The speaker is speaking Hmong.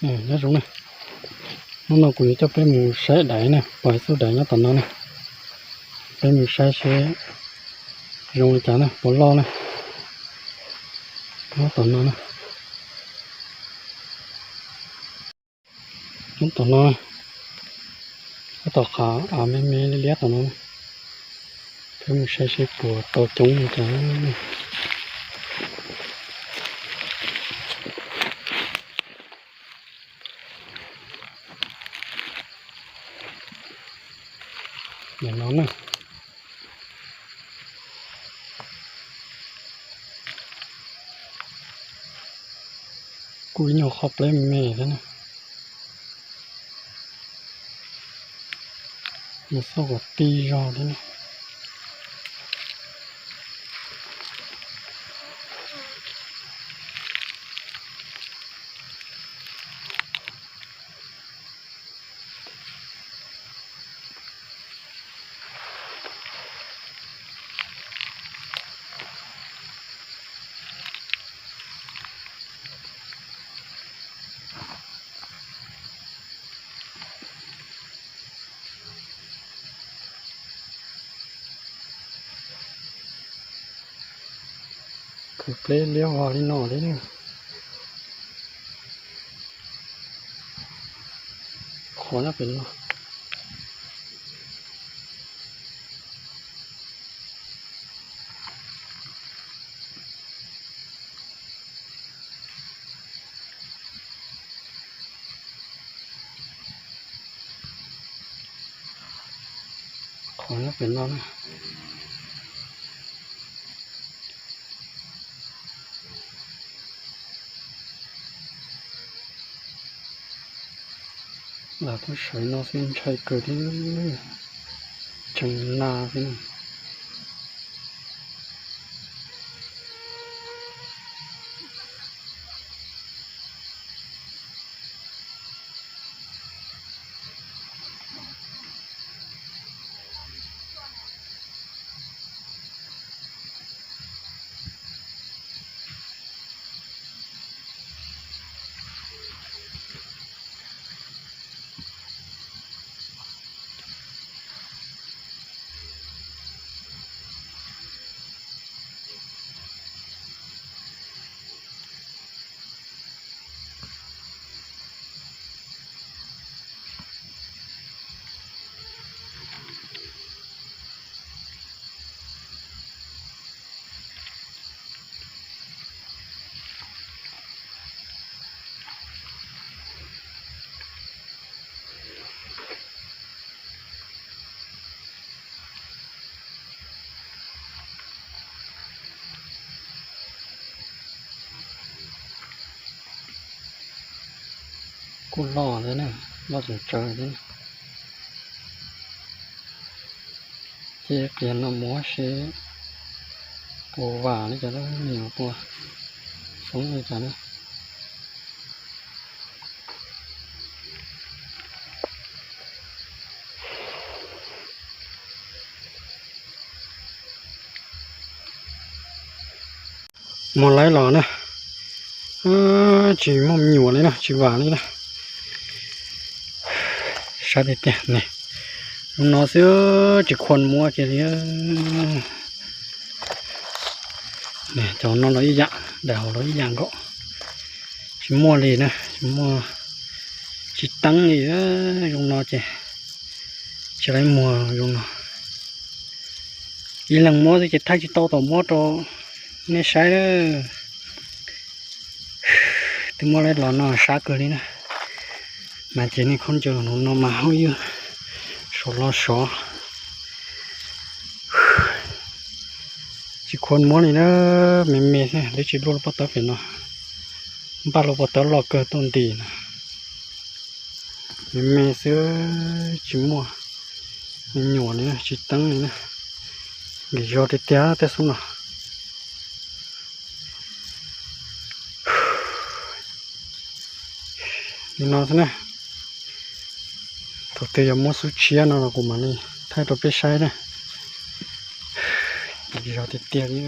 Nyob zoo na, hnub no kuv yuav coj peb mus saib daiv na, pom ib tug daiv nyob tom no na. Peb mus saib seb zoo li cas na, puas loj na. Nyob tom no na. Nyob tom no, nyob tom qhov av me me liab liab tom no. Peb mus saib seb puas tau coob li cas. Nim no na, kuj ib nyuag qhov pleb me me thiab na. Nws xauj kom ti zog thiab na. Kwv pleb liab vog li no thiab. Qhov nyob pem no. Qhov nyob pem no na. Lam tuaj sawv no xwb ntshai kawg thiab, tseem nas thiab. Kuj loj thiab na, loj tseem tsawv thiab. Ces qias no mus seb puas vam li cas, me nyuam puas xoob li cas na. Muab laib los na, tsis muaj me nyuam li na, tsis vam li na. Sab tiag tiag ne, zoo no xwb tsis khuam muab kiag li. Cov no los ib yam, daim hauv los ib yam nkaus. Tsis muaj li na, tsis muaj, tsis teeb li. Zoo no ces tsis laib muag zoo no. Ib leeg muab xwb ces thaij tsis tau tom muab rau nej saib. Twb muab laib los no sab kawg li na. Mas ces nej khaub ncaws no mas hauj ywg sov los sov. Tsis khuam muab li na, me me xwb, twb tsis luaj lub pob tawb pem no. Npaj lub pob tawb loj kawg tuaj nti na. Me me xwb, tsis muaj me nyuam li na, tsis teeb li na. Nkim zog tiag tiag tej xub no. Li no xwb na. Thaum twg yog muab xub tshiab no los kuv mam li thaij rau peb saib na. Nkim zog tiag tiag li.